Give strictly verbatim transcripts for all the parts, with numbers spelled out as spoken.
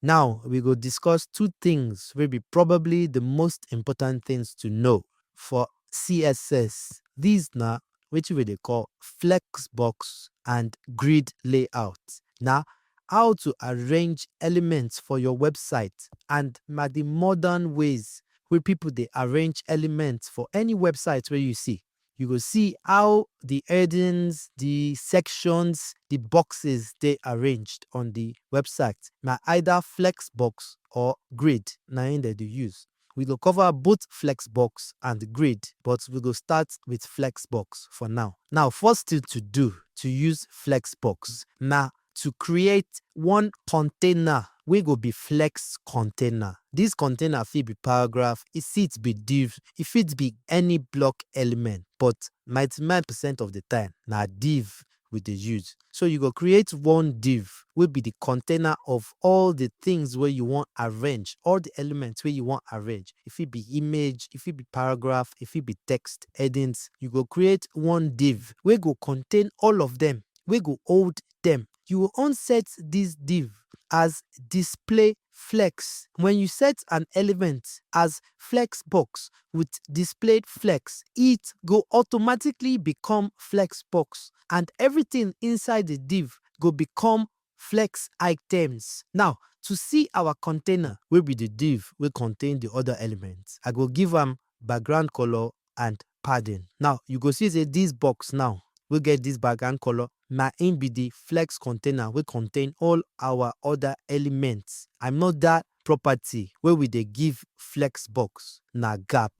Now, we go discuss two things wey be probably the most important things to know for C S S. These na wetin we dey call flex box and grid layout. Na how to arrange elements for your website and na the modern ways wey people dey arrange elements for any website wey you see. You go see how the headings, the sections, the boxes dey arranged on the website. Na either flex box or grid na im dem dey use. We go cover both flex box and grid, but we go start with flex box for now. Now, first thing to do to use flex box na to create one container wey go be flex container. This container fit be paragraph, e fit be div, e fit be any block element, but ninety-nine percent of the time na div we dey use. So you go create one div wey be the container of all the things wey you wan arrange, all the elements wey you wan arrange. E fit be image, e fit be paragraph, e fit be text, headings. You go create one div wey go contain all of them, wey go hold them. You go onset this div as display flex. When you set an element as flex box with displayed flex, it go automatically become flex box and everything inside the div go become flex items. Now, to see our container wey be the div wey contain the other elements, I go give am background color and padding. Now, you go see say this box now wey get this background color na im be the flex container wey contain all our other elements. Another property wey we dey give flex box na gap.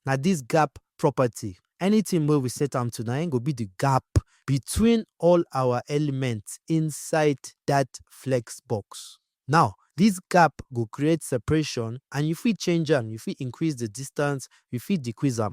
Na this gap property, anything wey we set am to, na im go be the gap between all our elements inside that flex box. Now, this gap go create separation and you fit change am, you fit increase the distance, you fit decrease am.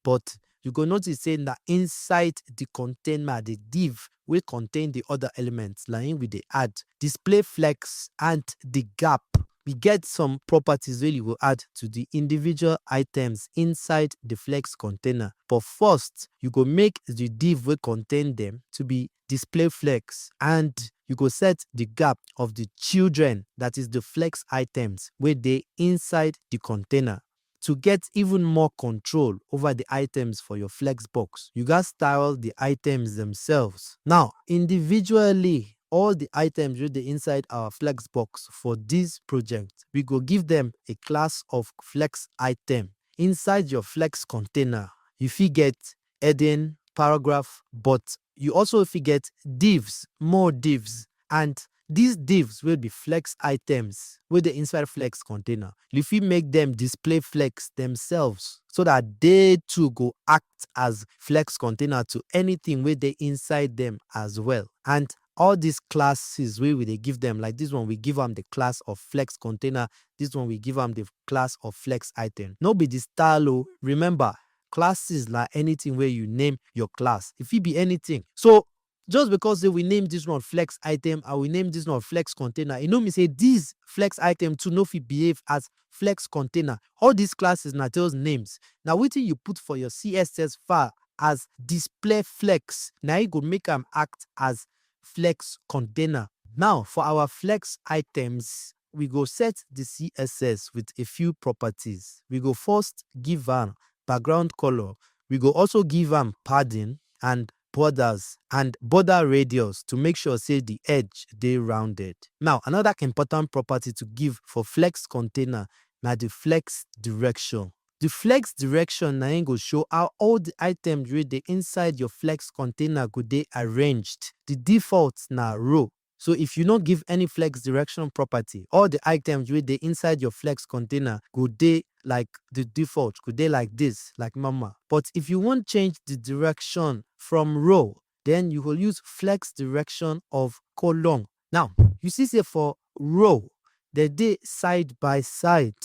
But you go notice say na inside the container, the div wey contain the other elements, na im we dey add. Display flex and the gap. We get some properties wey you go add to the individual items inside the flex container. But first, you go make the div wey contain them to be display flex and you go set the gap of the children, that is the flex items wey dey inside the container. To get even more control over the items for your flex box, you gats style the items themselves. Now, individually, all the items wey dey inside our flex box for this project, we go give them a class of flex item. Inside your flex container, you fit get heading, paragraph, but you also fit get divs, more divs, and these divs wey be flex items wey dey inside flex container, you fit make them display flex themselves so that they too go act as flex container to anything wey dey inside them as well. And all these classes wey we dey give them, like this one, we give am the class of flex container, this one, we give am the class of flex item. No be the style o. Remember, classes na anything wey you name your class. E fit be anything. So just because say we name this one flex item and we name this one flex container, e no mean say this flex item too no fit behave as flex container. All these classes na just names. Na wetin you put for your C S S file as display flex, na e go make am act as flex container. Now, for our flex items, we go set the C S S with a few properties. We go first give am background color. We go also give am padding and borders and border radius to make sure say the edge dey rounded. Now, another important property to give for flex container na the flex direction. The flex direction na im go show how all the items wey dey inside your flex container go dey arranged. The default na row. So if you no give any flex direction property, all the items wey dey inside your flex container go dey like the default, go dey like this, like normal. But if you wan change the direction from row, then you go use flex direction of column. Now, you see say for row, they dey side by side.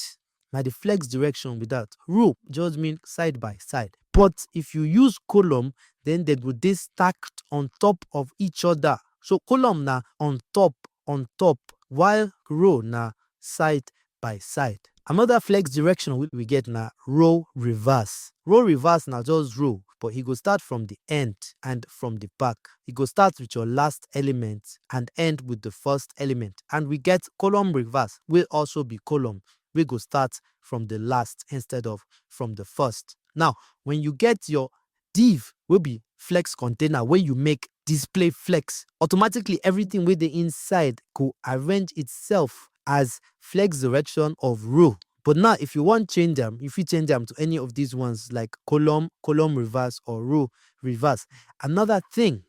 Na the flex direction be that. Row just mean side by side. But if you use column, then they go dey stacked on top of each other. So column na on top, on top, while row na side by side. Another flex direction wey we get na row reverse. Row reverse na just row. but e go start from the end and from the back. E go start with your last element and end with the first element. And we get column reverse, wey also be column, wey go start from the last instead of from the first. Now, when you get your div wey be flex container wey you make display flex, automatically everything wey dey inside go arrange itself as flex direction of row. But now, if you wan change am, you fit change am to any of these ones like column, column reverse, or row reverse. Another thing,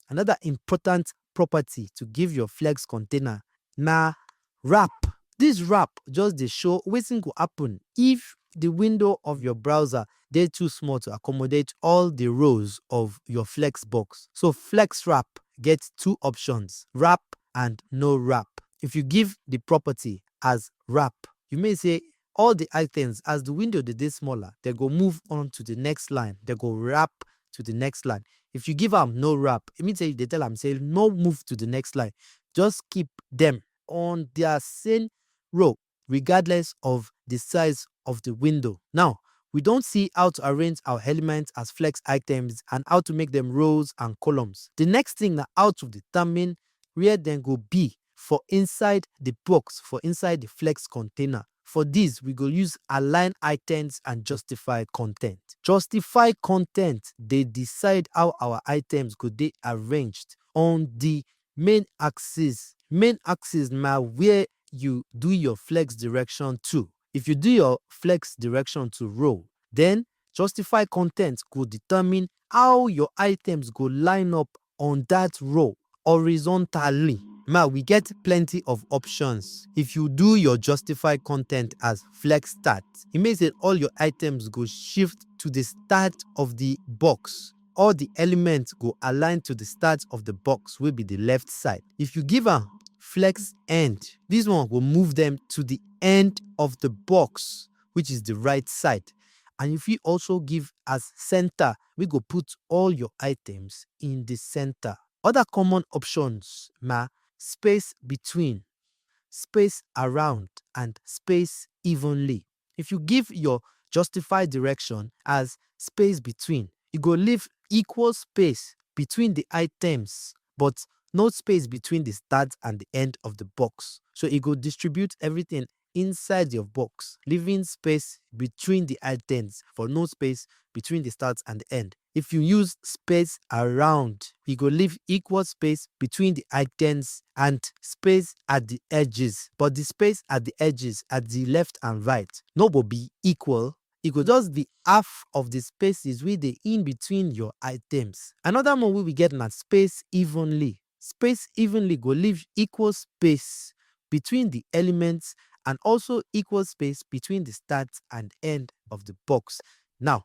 another important property to give your flex container na wrap. This wrap just dey show wetin go happen if the window of your browser dey too small to accommodate all the rows of your flex box. So flex wrap get two options, wrap and no wrap. If you give the property as wrap, you mean say all the items, as the window dey dey smaller, they go move on to the next line, they go wrap to the next line. If you give am no wrap, e mean say you dey tell am say no move to the next line, just keep them on their same row regardless of the size of the window. Now, we don see how to arrange our elements as flex items and how to make them rows and columns. The next thing na how to determine where dem go be for inside the box, for inside the flex container. For this, we go use align items and justify content. Justify content dey decide how our items go dey arranged on the main axis. Main axis na where you do your flex direction to. If you do your flex direction to row, then justify content go determine how your items go line up on that row horizontally. Now, we get plenty of options. If you do your justify content as flex start, e mean say all your items go shift to the start of the box. All the elements go align to the start of the box wey be the left side. If you give am flex end, this one go move them to the end of the box, which is the right side. And you fit also give as center, wey go put all your items in the center. Other common options na space between, space around, and space evenly. If you give your justify direction as space between, e go leave equal space between the items, but no space between the start and the end of the box. So e go distribute everything inside your box, leaving space between the items, but no space between the start and the end. If you use space around, e go leave equal space between the items and space at the edges, but the space at the edges, at the left and right, no go be equal. E go just be half of the spaces wey dey in between your items. Another one wey we get na space evenly. Space evenly go leave equal space between the elements and also equal space between the start and end of the box. Now,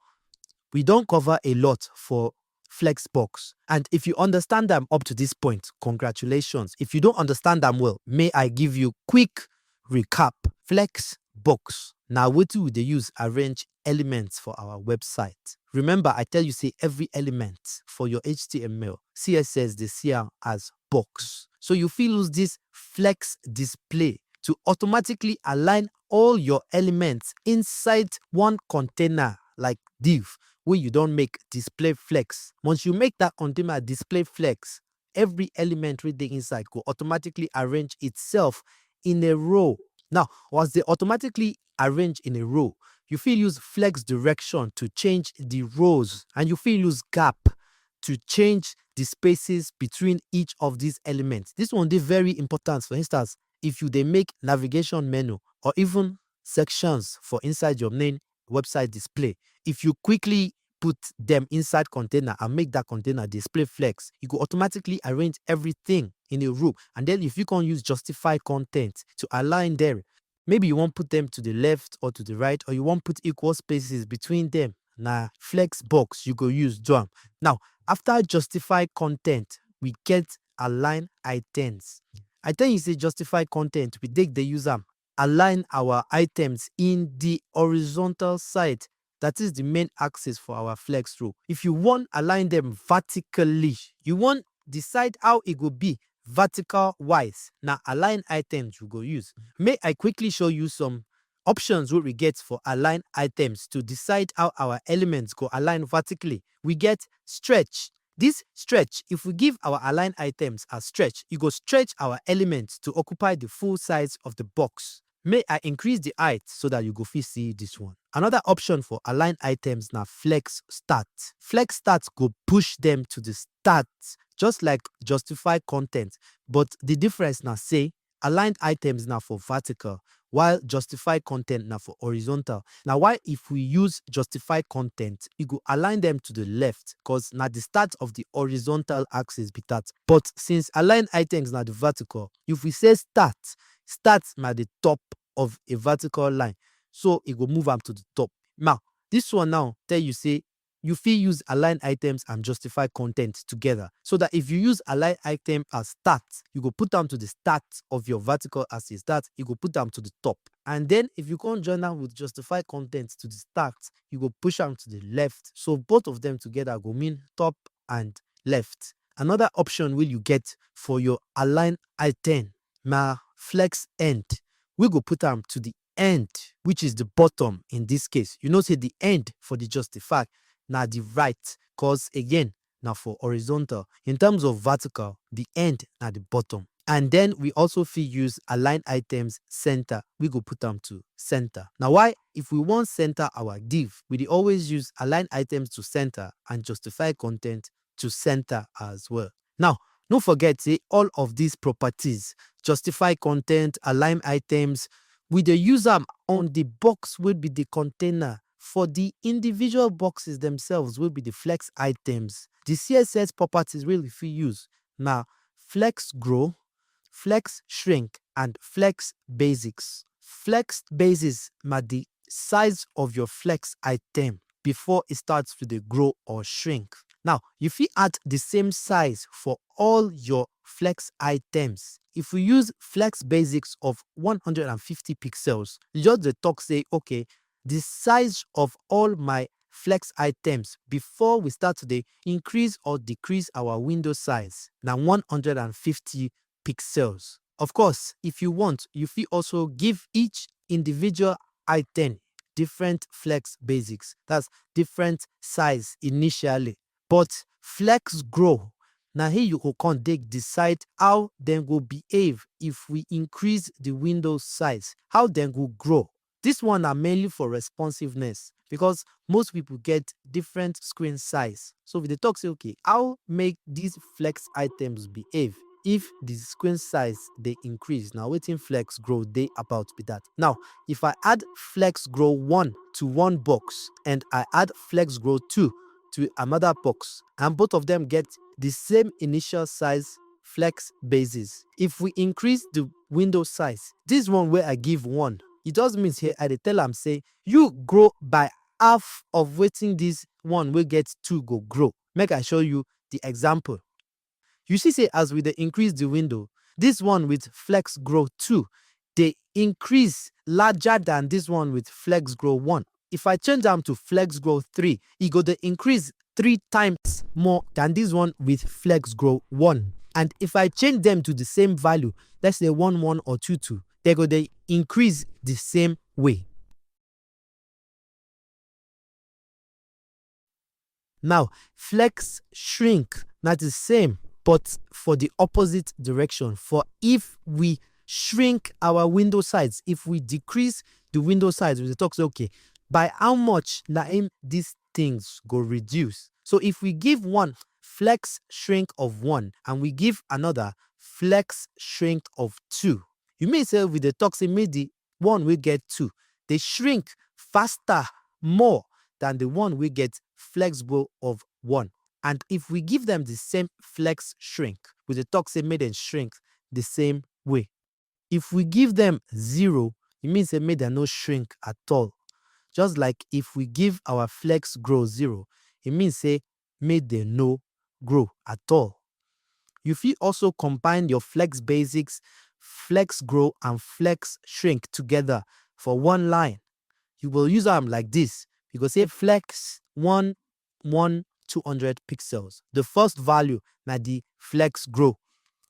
we don cover a lot for Flexbox. And if you understand am up to this point, congratulations. If you don't understand am well, may I give you quick recap. Flexbox na wetin we dey use arrange elements for our website. Remember, I tell you say every element for your H T M L, C S S dey see am as box. So you fit use this flex display to automatically align all your elements inside one container like div wey you don make display flex. Once you make that container display flex, every element wey dey inside go automatically arrange itself in a row. Now, once they automatically arrange in a row, you fit use flex direction to change the rows, and you fit use gap to change the spaces between each of these elements. This one dey very important. For instance, if you dey make navigation menu or even sections for inside your main website display, if you quickly put them inside container and make that container display flex, you go automatically arrange everything in a row. And then if you can use justify content to align them, maybe you wan put them to the left or to the right, or you wan put equal spaces between them, na flex box you go use do am. Now, after justify content, we get align items. I tell you say justify content, we take dey use am align our items in the horizontal side, that is the main axis for our flex row. If you wan align them vertically, you wan decide how e go be vertical wise, na align items you go use. May I quickly show you some options wey we get for align items to decide how our elements go align vertically, we get stretch. This stretch, if we give our align items as stretch, e go stretch our elements to occupy the full size of the box. May I increase the height so that you go fit see this one. Another option for align items na flex start. Flex start go push them to the start, just like justify content, but the difference na say aligned items na for vertical, while justify content na for horizontal. Na why if we use justify content, e go align them to the left, cause na the start of the horizontal axis be that. But since aligned items na the vertical, if we say start, start na the top of a vertical line, so e go move am to the top. Now, this one now tell you say you fit use align items and justify content together, so that if you use align item as start, you go put am to the start of your vertical axis, that you go put am to the top. And then if you come join am with justify content to the start, you go push am to the left. So both of them together go mean top and left. Another option wey you get for your align item na flex end. We go put am to the end, which is the bottom in this case. You know say the end for the justify na the right, cause again, na for horizontal. In terms of vertical, the end na the bottom. And then we also fit use align items center. We go put am to center. Now, why if we want center our div, we dey always use align items to center and justify content to center as well. Now, no forget say all of these properties, justify content, align items, we dey use am on the box wey be the container. For the individual boxes themselves wey be the flex items, the C S S properties wey we fit use na flex grow, flex shrink, and flex basics. Flex basics na the size of your flex item before e start to dey grow or shrink. Now, you fit add the same size for all your flex items. If we use flex basics of one hundred fifty pixels, you just dey talk say, okay, the size of all my flex items before we start to dey increase or decrease our window size na one hundred fifty pixels. Of course, if you want, you fit also give each individual item different flex basics, that's different size initially. But flex grow, na here you go come dey decide how dem go behave if we increase the window size, how dem go grow. This one na mainly for responsiveness, because most people get different screen size. So we dey talk say, okay, how make these flex items behave if the screen size dey increase? Na wetin flex grow dey about be that. Now, if I add flex grow one to one box and I add flex grow two to another box, and both of them get the same initial size flex basis, if we increase the window size, this one wey I give one, e just mean say I dey tell am say you grow by half of wetin this one wey get two go grow. Make I show you the example. You see say as we dey increase the window, this one with flex grow two dey increase larger than this one with flex grow one. If I change am to flex grow three, e go dey increase three times more than this one with flex grow one. And if I change them to the same value, let's say one one or two two, they go dey increase the same way. Now, flex shrink na the same, but for the opposite direction. For if we shrink our window size, if we decrease the window size, we dey talk say, okay, by how much na im these things go reduce? So if we give one flex shrink of one and we give another flex shrink of two, you mean say we dey talk say make the one wey get two dey shrink faster more than the one wey get flex grow of one. And if we give them the same flex shrink, we dey talk say make dem shrink the same way. If we give them zero, e mean say make dem no shrink at all. Just like if we give our flex grow zero, e mean say make dem no grow at all. You fit also combine your flex basics, flex grow, and flex shrink together for one line. You will use am like this. You go say flex one, one, two hundred pixels. The first value na the flex grow.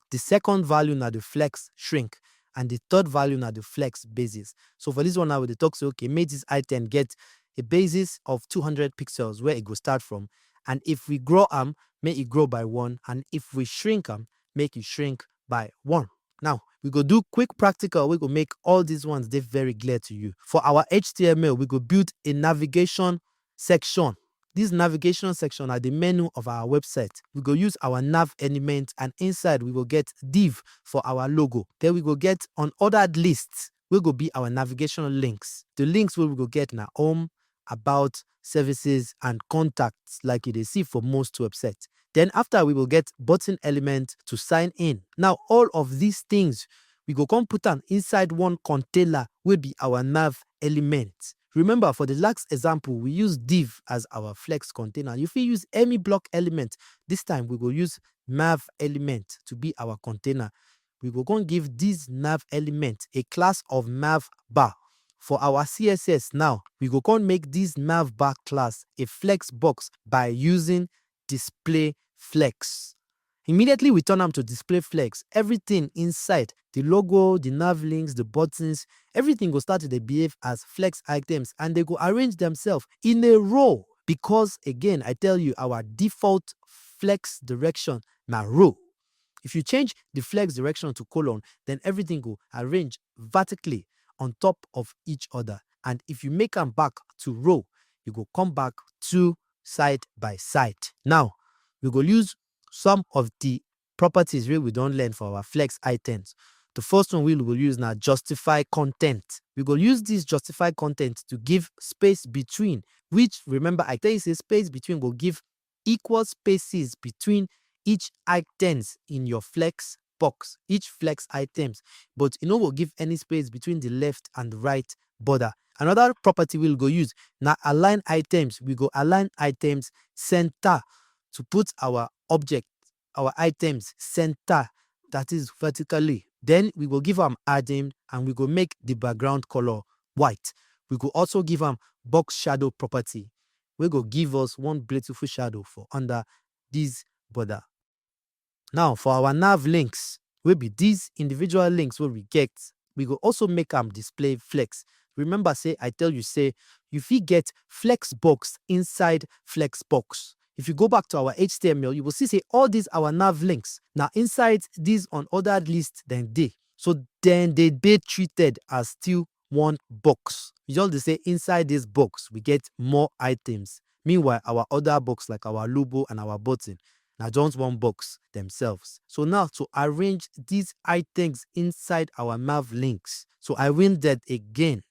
The second value na the flex shrink. and the third value na the flex basis. So for this one now, we dey talk say, okay, make this item get a basis of two hundred pixels where it go start from. And if we grow am, make it grow by one. And if we shrink am, make it shrink by one. Now, we go do quick practical. We go make all these ones dey very clear to you. For our H T M L, we go build a navigation section. This navigation section are the menu of our website. We go use our nav element, and inside we go get div for our logo. Then we go get unordered lists wey go be our navigation links. The links wey we go get na home, about, services, and contacts, like you dey see for most websites. Then after, we go get button element to sign in. Now, all of these things, we go come put am inside one container wey be our nav element. Remember, for the last example, we use div as our flex container. You fit use any block element. This time, we go use nav element to be our container. We go come give this nav element a class of nav bar. For our C S S now, we go come make this nav bar class a flex box by using display flex. Immediately we turn am to display flex, everything inside, the logo, the nav links, the buttons, everything go start to dey behave as flex items, and they go arrange themselves in a row because, again, I tell you, our default flex direction na row. If you change the flex direction to column, then everything go arrange vertically on top of each other. And if you make am back to row, you go come back to side by side. Now, we go use some of the properties wey we don learn for our flex items. The first one we go use na justify content. We go use this justify content to give space between, which, remember, I tell you say space between go give equal spaces between each items in your flex box, each flex items, but e no go give any space between the left and the right border. Another property we go use na align items. We go align items center to put our object, our items center, that is vertically. Then we go give am add-in and we go make the background color white. We go also give am box shadow property wey go give us one beautiful shadow for under this border. Now, for our nav links, wey be these individual links wey we get, we go also make am display flex. Remember say I tell you say you fit get flex box inside flex box. If you go back to our H T M L, you will see say all these our nav links na inside these unordered list dem dey. So then they dey treated as still one box. You just dey say inside this box, we get more items. Meanwhile, our other box, like our logo and our button, na just one box themselves. So now, to arrange these items inside our nav links, so I win that again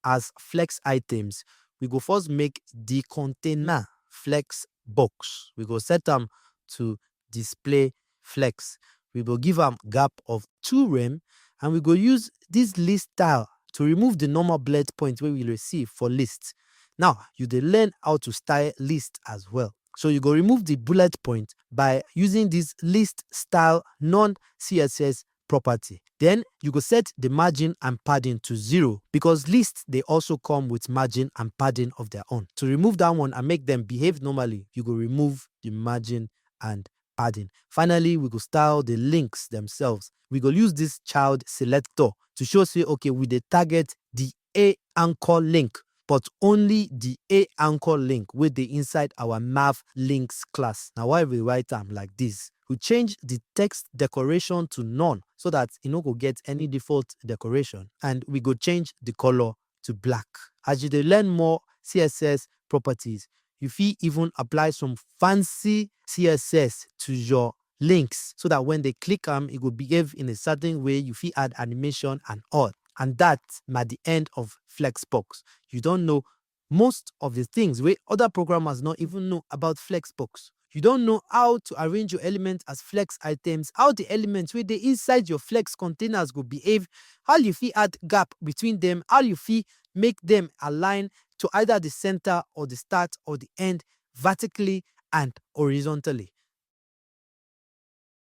as flex items. We go first make the container flex box. We go set am to display flex. We go give am gap of two rem, and we go use this list style to remove the normal bullet point wey we receive for list. Now, you dey learn how to style list as well. So you go remove the bullet point by using this list style non C S S property. Then you go set the margin and padding to zero because lists dey also come with margin and padding of their own. To remove that one and make them behave normally, you go remove the margin and padding. Finally, we go style the links themselves. We go use this child selector to show say, okay, we dey target the A anchor link, but only the A anchor link wey dey inside our nav links class. Na why we write am like this. We change the text decoration to none so that e no go get any default decoration, and we go change the color to black. As you dey learn more C S S properties, you fit even apply some fancy C S S to your links so that when they click am, e go behave in a certain way. You fit add animation and all. And that na the end of Flexbox. You don know most of the things wey other programmers no even know about Flexbox. You don know how to arrange your elements as flex items, how the elements wey dey inside your flex containers go behave, how you fit add gap between them, how you fit make them align to either the center or the start or the end vertically and horizontally.